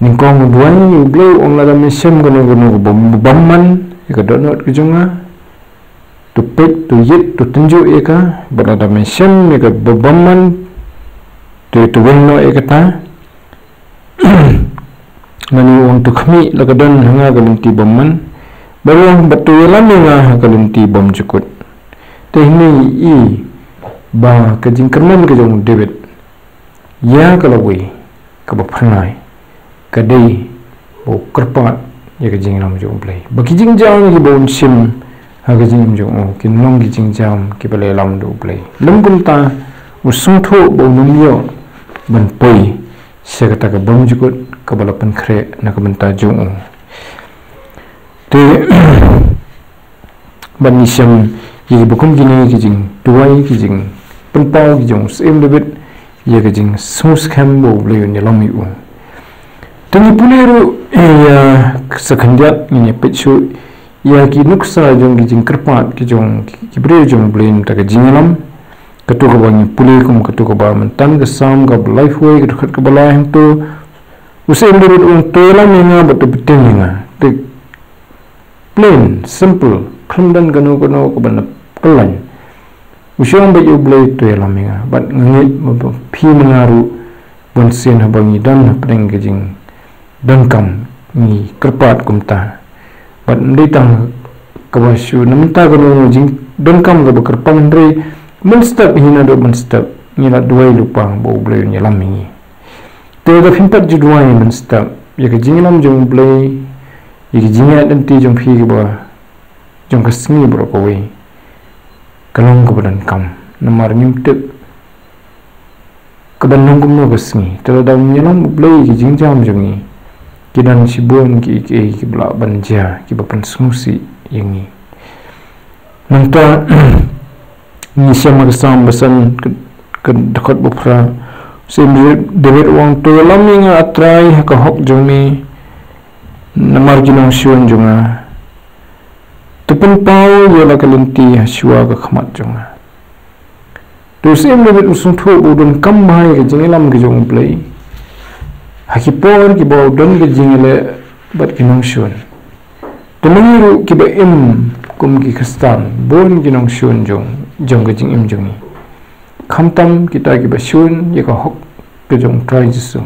Nyngkong u duwai ïa U Blei, u ong, lada me shem kano kano kaba bymman ïa ka dohnud ka jong nga, to peit, to ïit, to tynjuh ïa ka. Bad lada me shem ïa kaba bymman, to, to weng noh ïa kata. Nangta u ong, to khmih, la ka don ha nga ka lynti bymman. Bad u ong, bad to ïalam ïa nga ha ka lynti bymjukut. Te hangne ngi i ba ka jingkyrmen ka jong u David ïa ka lawei kaba phyrnai ka dei ba u kyrpad ïa ka jingïalam jong U Blei, ba ki jingjam kiba un shim ha ka jingim jong u kin long ki jingjam kiba la ïalam da U Blei. Lym kumta, u sngewthuh ba un ym ïoh ban poi sha kata ka bymjukut kaba la pynkhreh na ka bynta jong u. Te bad ngi shem ïa kiba kum kine ki jingduwai, ki jingpynpaw ki jong u Syiem David ïa ka jingsngewskhem ba U Blei un ïalam ïa u. Te ngi pule ruh ïa sa khyndiat, ngin ïa peit shuh ïa ki nuksa jong ki jingkyrpad ki jong ki, ki briew jong U Blei na ka bynta ka jingïalam. Kato kaba ngi pule kum kato kaba mynta, ka Salm kaba laiphew wei, ka dkhot kaba lai, hangto u Syiem David u ong, to ïalam ïa nga bad to btin ïa nga. Te plain, simple, khlem don kano kano kaba nap kyllain. U shu ong beit ïa U Blei, to ïalam ïa nga. Bad nga ngeit ba phi ma nga ruh, bunsien haba ngi don hapdeng ka jingdonkam, ngi kyrpad kumta. Bad ym dei tang kaba shu na mynta kano jingdonkam kaba kyrpang, hynrei mynstep, hi naduh mynstep ngi la duwai lypa ba U Blei un ïalam ïa ngi. Te lada phim pat ju duwai mynstep ïa ka jingïalam jong U Blei, ïa ka jingïaid lynti jong phi kaba jong ka sngi baroh kawei ka long kaba donkam. Namar ngim tip kaba long kumno ka sngi. Te lada um ïalam U Blei ïa ki jingjam jong ngi, ki don shibun kiei kiei kiba lah ban jia, kiba pynsngewsih ïa ngi. Nangta ngi shem ha ka Salm ba san, ka, ka dkhot ba phra. U Syiem David u ong, to ïalam ïa nga, A Trai, ha ka hok jong me, namar ki nongshun jong nga. To pynpaw ïa la ka lynti ha shuwa ka khmat jong nga. Te u Syiem David u sngewthuh ba u donkam bha ïa ka jingïalam ka jong U Blei ha ki por kiba u don ka jingïaleh bad ki nongshun. Te ma ngi ruh kiba im kum ki Khristan, bun ki nongshun jong, jong ka jingim jong ngi. Khamtam kita kiba shun ïa ka hok ka jong U Trai Jisu,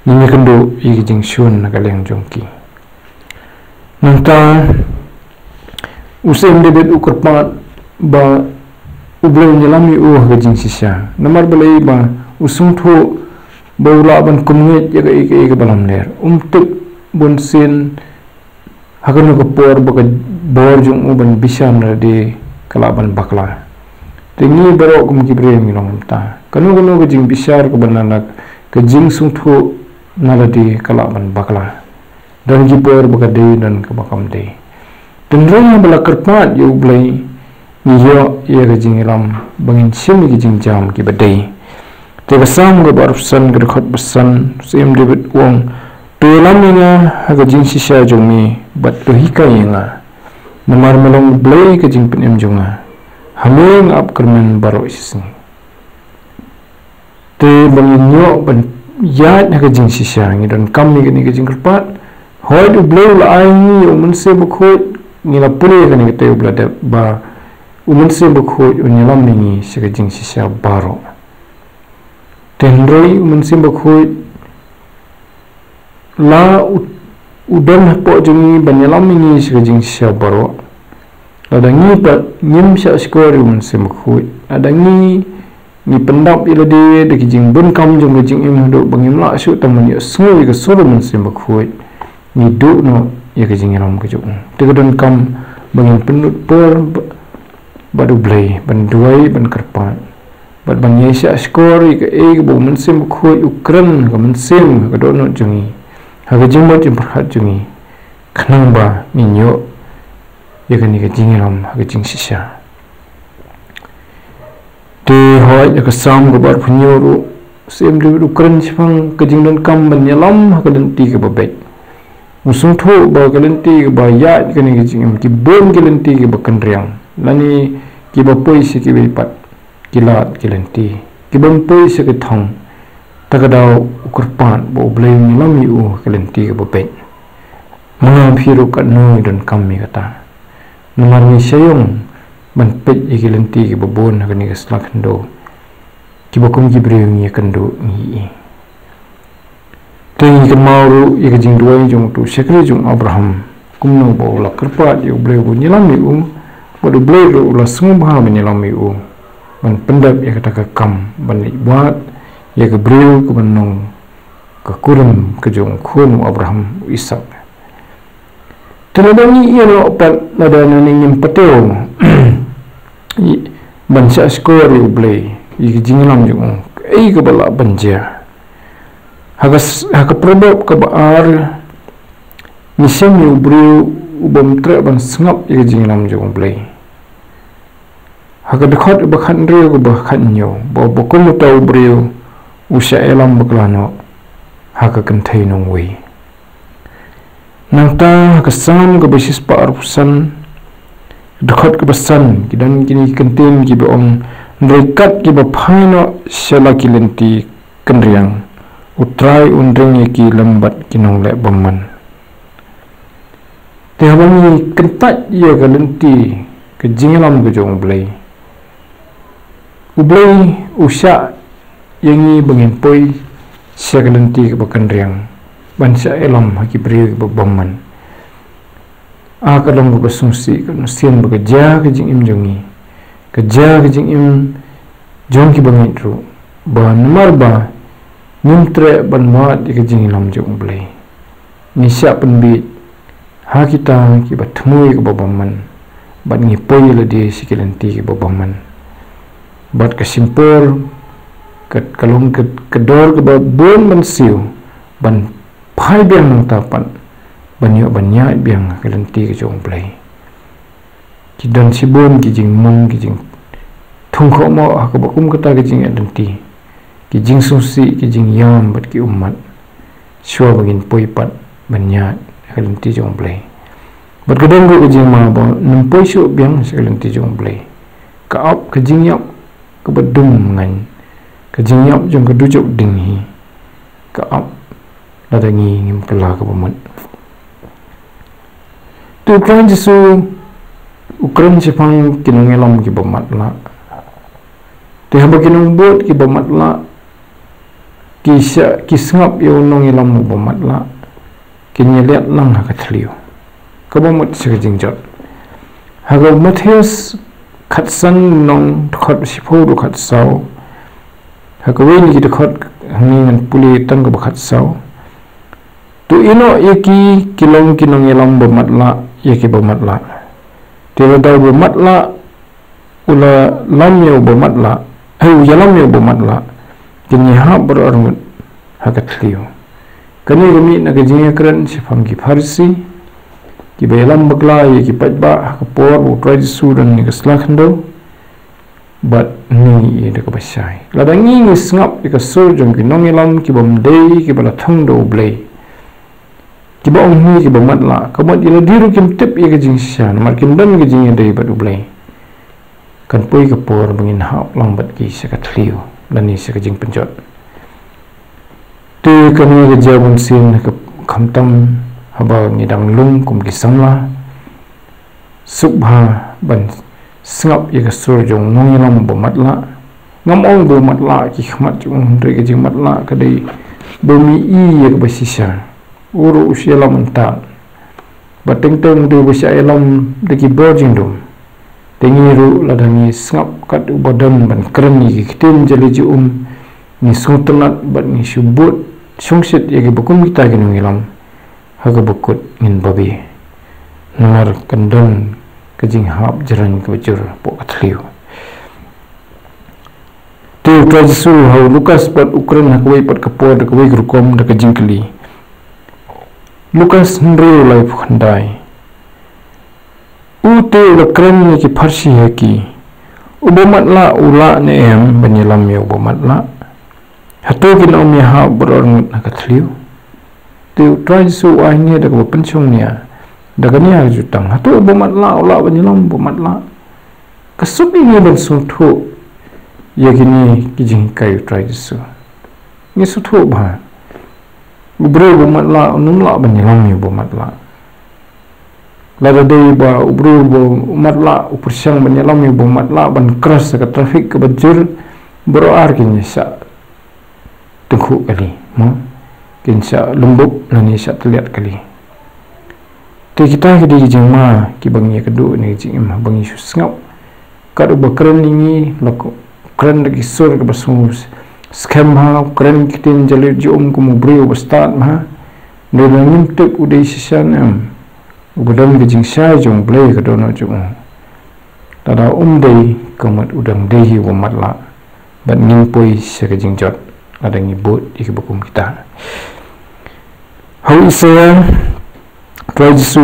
ngi ïakynduh ïa ka jingshun na ka liang jong ki. Nangta u Syiem David u kyrpad ba U Blei un ïalam ïa u ha ka jingshisha. Namar balei? Ba u sngewthuh ba u lah ban kum ngeit ïa kaei kaei kaba lamler. Um tip bunsien ha kano ka por ba ka bor jong u ban bishar na lade ka lah ban bakla. Te ngi baroh kum ki briew ngi long kumta. Kano kano ka jingbishar kaba na la ka jingsngewthuh na lade ka lah ban bakla. Don ki por ba ka dei, don kaba kam dei. Te hynrei haba la kyrpad ïa U Blei, ngi ïoh ïa ka jingïalam ba ngin shim ïa ki jingjam kiba dei. Te ka Salm kaba arphew san, ka dkhot ba san, u Syiem David u ong, to ïalam ïa nga ha ka jingshisha jong me, bad to hikai ïa nga. Namar me long U Blei ka jingpynim jong nga. Ha me nga ap kyrmen baroh shi sngi. Te ba ngin ïoh ban ïaid ha ka jingshisha, ngi donkam ïa kane ka jingkyrpad. Hooid, U Blei u la ai ngi ïa U Mynsiem Bakhuid, ngi la pule ïa kane ka taïew ba la dep, ba U Mynsiem Bakhuid un ïalam ïa ngi sha ka jingshisha baroh. Te hynrei U Mynsiem Bakhuid la u, u don hapoh jong ngi ban ïalam ïa ngi sha ka jingshisha baroh. Lada ngi pat ngim shah shkor ïa U Mynsiem Bakhuid, lada ngi, ngi pyndap ïa lade da ki jingbun kam jong ka jingim haduh ba ngim lah shuh tang ban ïohsngew ïa ka sur U Mynsiem Bakhuid, ngi duh noh ïa ka jingïalam ka jong u. Te ka donkam ba ngin pynlut por ba, bad U Blei, ban duwai, ban kyrpad, bad ban ïai shah shkor ïa kaei kaba U Mynsiem Bakhuid u kren ha ka mynsiem, ha ka dohnud jong ngi, ha ka jingmut jingpyrkhat jong ngi, khnang ba ngin ïoh ïa kane ka jingïalam ha ka jingshisha. Te hooid, ha ka Salm kaba arphew hynñiew ruh, u Syiem David u kren shaphang ka jingdonkam ban ïalam ha ka lynti kaba beit. U sngewthuh ba ka lynti kaba ïaid kane ka jingim, ki bun ki lynti kiba kynriang, lane kiba poi sha kiwei pat ki lad ki lynti, ki bym poi sha ka thong. Ta ka daw u kyrpad ba U Blei un ïalam ïa u ha ka lynti kaba beit. Ma nga, phi ruh katno ngi donkam ïa kata. Namar ngi shah ïong ban peit ïa ki lynti kiba bun ha kane ka sla khyndew, kiba kum ki briew ngi ïakynduh ngi ïohi. Te ngi kynmaw ruh ïa ka jingduwai jong uto u shakri jong u Abraham, kumno ba u la kyrpad ïa U Blei ba un ïalam ïa u, bad U Blei ruh u la sngewbha ban ïalam ïa u ban pyndep ïa kata ka kam ban leit wad ïa ka briew kaban long ka kurim ka jong u khun u Abraham, u Isaak. Te lada ngi ïeh noh pat, lada ngi ngim patew ban shah shkor ïa U Blei, ïa ka jingïalam jong u, kaei kaba lah ban jia? Ha ka s-, ha ka Proverb kaba ar, ngi shem ïa u briew u bym treh ban sngap ïa ka jingïalam jong U Blei. Ha ka dkhot ba khathynriew, kaba khathynñiew, ba, ba kum uta u briew u shah ïalam bakla noh ha ka kynthei nongwei. Nangta ha ka Salm kaba shispah arphew san, dkhot kaba san, ki don kine ki kyntien kiba ong, hynrei kat kiba phai noh sha la ki lynti kynriang, U Trai un ring ïa ki lem bad ki nongleh bymman. Te haba ngi kyntait ïa ka lynti ka jingïalam ka jong U Blei, U Blei u shah ïa ngi ba ngin poi sha ka lynti kaba kynriang ban shah ïalam ha ki briew kiba bymman. A ka long kaba sngewsih, ka sngewsih ba ka jia ka jingim jong ngi, ka jia ka jingim jong kiba ngeit ruh, ba namar ba ngim treh ban wad ïa ka jingïalam jong U Blei, ngi shah pynbit ha kita kiba thmu ïa kaba bymman, bad ngi poi lade sha ki lynti kiba bymman. Bad ka shim por, ka, ka long ka, ka dor kaba bun ban siew, ban phai biang nangta pat, ban ïoh ban ïaid biang ha ka lynti ka jong U Blei. Ki don shibun ki jingmong, ki jingthung khohmoh ha kaba kum kata ka jingïaid lynti, ki jingsngewsih, ki jingïam bad ki ummat, shuwa ba ngin poi pat ban ïaid ha ka lynti jong U Blei. Bad ka don ruh ka jingma ba ngin poi shuh biang sha ka lynti jong U Blei. Ka ap ka jingïap kaba dum ngaiñ, ka jingïap jong ka dujok ding hi, ka ap lada ngi ngim kylla kaba mut. Te U Trai Jisu u kren shaphang ki nongïalam kiba matlah. Te haba ki nongbud kiba matlah ki sha, ki sngap ïa u nongïalam uba matlah, kin ïaleit lang ha ka thliew, kaba mut sha ka jingjot. Ha ka Mathaios khatsan, lynnong dkhot shiphew haduh khatsaw, ha kawei na ki dkhot hangne ngan pule tang kaba khatsaw. To ïehnoh ïa ki, ki long ki nongïalam ba matlah ïa kiba matlah. Te lada uba matlah u la lam ïa uba matlah, eh, u ïalam ïa uba matlah, kin ïahap baroh arngut ha ka thliew. Kane ka mih na ka jingïakren shaphang ki Pharisi kiba ïalam bakla ïa ki paidbah ha ka por ba U Trai Jisu u don ha ka sla khyndew. Bad ngi ïa da kaba shai, lada ngi ngi sngap ïa ka sur jong ki nongïalam kibym dei, kiba la thung da U Blei, kiba ong hi kiba matlah, ka mut ïa lade ruh kim tip ïa ka jingshisha namar kim don ka jingïadei bad U Blei, kan poi ka por ba ngin hap lang bad ki sha ka thliew lane sha ka jingpynjot. Te kane ka jia bun sien, ka khamtam haba ngi dang lung kum ki samla. Suk bha ban sngap ïa ka sur jong u nongïalam ba matlah. Ngam ong ba matlah ki khmat jong u, hynrei ka jingmatlah ka dei ba um ïohi ïa kaba shisha. U ruh u shu ïalam mynta, ba teng teng u dei ba shah ïalam da ki bor jingdum. Te ngi ruh lada ngi sngap kat uba don ban kren ïa ki ktien jali jong um, ngi sngewtynnat bad ngi shu bud shongshit ïa kiba kum kita ki nongïalam, ha kaba kut ngin babe. Namar kan don ka jinghap jrang kaba jur hapoh ka thliew. Te U Trai Jisu ha u Lukas pat u kren ha kawei pat ka por da kawei ka rukom da ka jingkylli. Lukas hynriew, laiphew khyndai. U te u la kren ïa ki Pharisi ha ki, uba matlah u lah ne em ban ïalam ïa uba matlah? Hato kin ym ïahap baroh arngut ha ka thliew? Te U Trai Jisu u ai nia da kaba pynshong nia da ka nia ka jutang. Hato uba matlah u lah ban ïalam uba matlah? Ka suk ïa ngi ban sngewthuh ïa kine ki jinghikai U Trai Jisu. Ngi sngewthuh bha, u briew uba matlah un ym lah ban ïalam ïa uba matlah. Lada dei ba u briew uba matlah u pyrshang ban ïalam ïa uba matlah ban cross ka traffic kaba jur, baroh ar kin ïa shah tyngkhuh kali, mo, kin shah lyngngoh lane shah tylliat kali. Te kita ki dei ki jingma kiba ngi ïakynduh ne ki jingim haba ngi shu sngap. Kat uba kren ïa ngi, la kren da ki sur kaba sngew skhem ha, kren ki ktien jali jong um kum u briew uba stad bha. Hynrei ngim tip u dei shisha ne em, uba don ka jingshai jong U Blei ka dohnud jong u. Lada um dei, ka mut u dang dei hi uba matlah. Bad ngin poi sha ka jingjot lada ngi bud ïa kiba kum kita. Ha u Isaïah, Trai Jisu,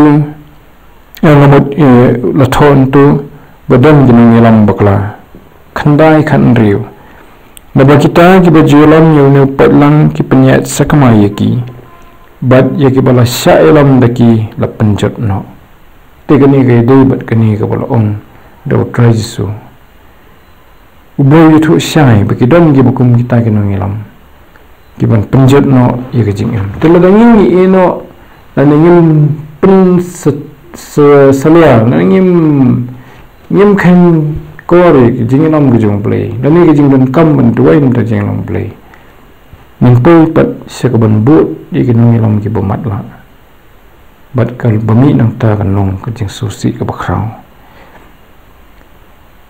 eh, nga mut, eh, la thoh hangto ba don ki nongïalam bakla. Khyndai, khathynriew. Naba kita kiba ju ïalam ïa une u paidlang ki pynïaid sakma ïa ki, bad ïa kiba la shah ïalam da ki la pynjot noh. Te kane ka ïadei bad kane kaba la ong da U Trai Jisu. U Blei u ïathuh shai ba ki don kiba kum kita ki nongïalam kiban pynjot noh ïa ka jingim. Te lada ngim ïehnoh, lada ngim pyn sa, sa, salia, lada ngim, ngim kheiñ kor ïa ka jingïalam ka jong U Blei, lane ka jingdonkam ban duwai na ka bynta ka jingïalam U Blei, ngin poi pat sha kaban bud ïa ki nongïalam kiba matlah. Bad kaba mih nangta kan long ka jingsngewsih kaba khraw.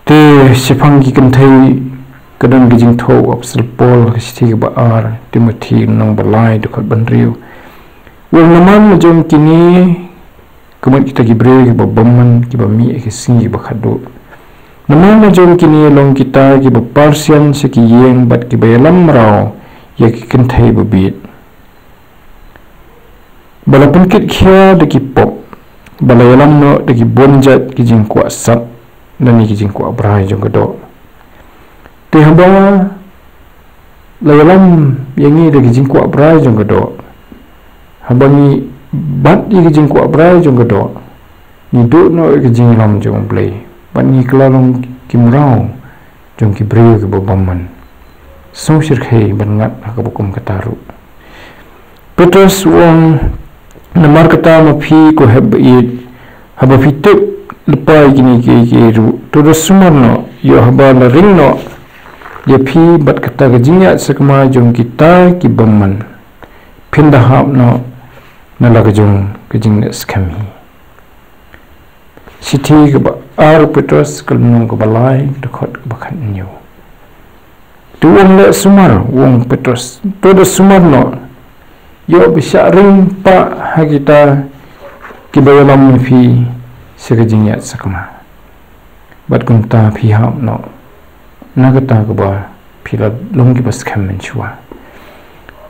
Te shaphang ki kynthei, ka don ka jingthoh u Apostol Paul ha ka shithi kaba ar Timothi, lynnong ba lai, dkhot ba hynriew. U ong namar la jong kine ka mut kita ki briew kiba bymman, kiba mih ïa ki sngi kiba khatduh. Namar na jong kine long kita kiba parsian sha ki ïing bad kiba ïalam mraw ïa ki kynthei babieit, ba la pynkit khia da ki pop, ba la ïalam noh da ki bun jait ki jingkwah sat, lane ki jingkwah brai jong ka doh. Te haba la ïalam ïa ngi da ki jingkwah brai jong ka doh, haba ngi bat ïa ki jingkwah brai jong ka doh, ngi duh noh ïa ka jingïalam jong U Blei, bad ngi kylla long ki mraw jong ki briew kiba bymman. Sngewsih khie ban ngat ha kaba kum kata ruh. Petros u ong, namar kata ma phi ko hep ba ïeit, haba phi tip lypa ïa kine kiei kiei ruh, to da sumar noh, ïoh haba la ring noh ïa phi bad kata ka jingïaid sakma jong kita ki bymman, phin da hap noh na la ka jong ka jingleh skhem hi. Shithi kaba ar Petros, ka lynnong kaba lai, dkhot kaba khathynñiew. Te u ong leh sumar, u ong Petros, to da sumar noh, ïoh ba shah ring pah ha kita kiba ïalam ïa phi sha ka jingïaid sakma. Bad kumta phi hap noh na kata kaba phi la long kiba skhem mynshuwa.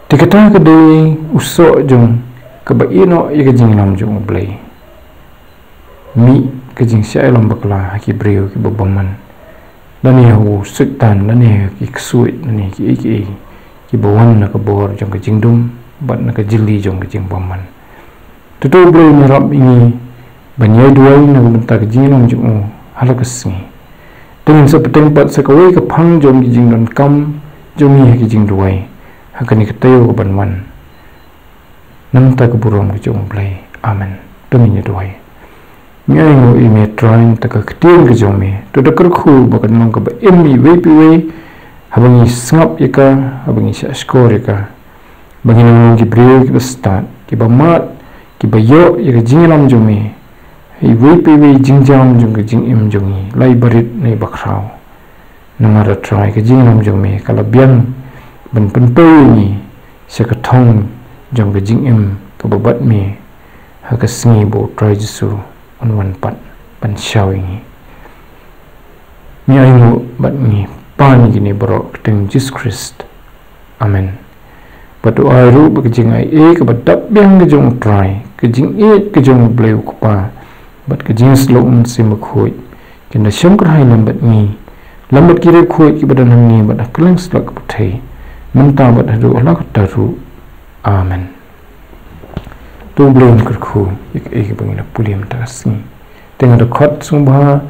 Te kata ka dei u soh jong kaba ïeh noh ïa ka jingïalam jong U Blei. Mih ka jingshah ïalam bakla ha ki briew kiba bymman, lane ha u Soitan, lane ha ki ksuid, lane kiei kiei kiba wan na ka bor jong ka jingdum bad na ka jylli jong ka jingbymman. Te to U Blei un ïarap ïa ngi ban ïai duwai na ka bynta ka jingïalam jong u ha la ka sngi. Te ngin sa bteng pat sa kawei ka phang jong ki jingdonkam jong ngi ha ki jingduwai ha kane ka taïew kaban wan. Na ka bynta ka burom ka jong U Blei. Amen. To ngin ïa duwai. Ngi ainguh ïa me Trai na ka ktien ka jong me. To da kyrkhu ba kan long kaba im ïa iwei pa iwei haba ngi sngap ïa ka, haba ngi shah shkor ïa ka, ba ngin long ki briew kiba stad, kiba mad, kiba ïoh ïa ka jingïalam jong me ha iwei pa iwei jingjam jong ka jingim jong ngi, la iba rit ne iba khraw. Namar A Trai, ka jingïalam jong me ka la biang ban pynpoi ïa ngi sha ka thong jong ka jingim kaba bad me ha ka sngi ba U Trai Jisu un wan pat ban shaw ïa ngi. Ngi ainguh bad ngi pan ïa kine baroh ha ka kyrteng U Jisu Khrist. Amen. Bad to ai ruh ba ka jingaiei kaba dap biang ka jong U Trai, ka jingïeit ka jong U Blei U Kpa, bad ka jingïasyllok U Mynsiem Bakhuid kin da shong kyrhai lem bad ngi, lem bad ki riewkhuid kiba don hangne bad ha kylleng satlak ka pyrthei, mynta bad haduh la katta ruh. Amen. To U Blei un kyrkhu ïa kaei kaba ngi la pule mynta ka sngi. Te nga da khot sngewbha